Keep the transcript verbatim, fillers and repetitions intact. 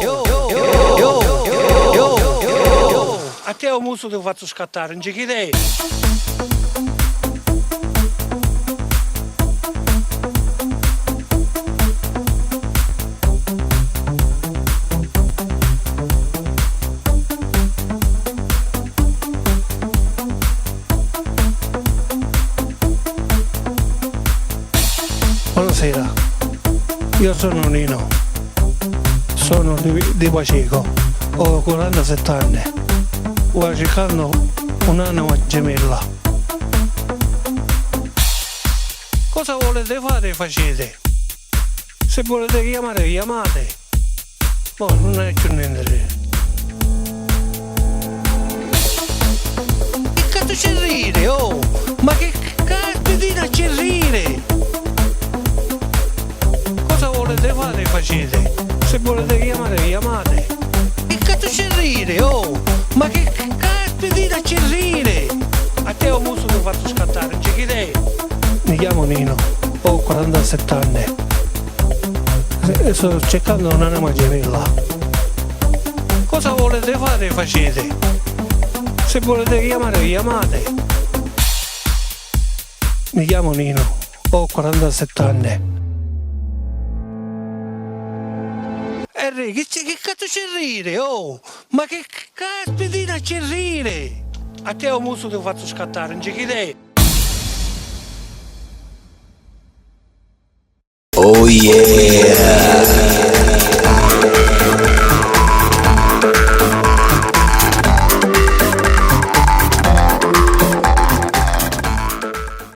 yo, yo, yo, yo, yo, yo. A te u musu ti fazzu scattari, non ci cridi? Buonasera, io sono Nino, sono di, di Paceco, ho quarantasette anni, sto cercando un'anima gemella. Cosa volete fare, facete. Se volete chiamare, chiamate. Boh, non è più niente. Che cazzo c'è rire, oh? Ma che caspitina c'è rire? Cosa volete fare, facete. Se volete chiamare, chiamate. Che cazzo c'è rire, oh? Ma che caspitina c'è rire? A te u musu ti fazzu scattari, non ci cridi? Mi chiamo Nino, ho quarantasette anni e sto cercando un'anima gemella. Cosa volete fare, facete. Se volete chiamare, chiamate. Mi chiamo Nino, ho quarantasette anni. Enrico, che, che cazzo c'è rire, oh? Ma che caspitina c'è rire? A te u musu ti fazzu scattari, non ci cridi? Oh yeah!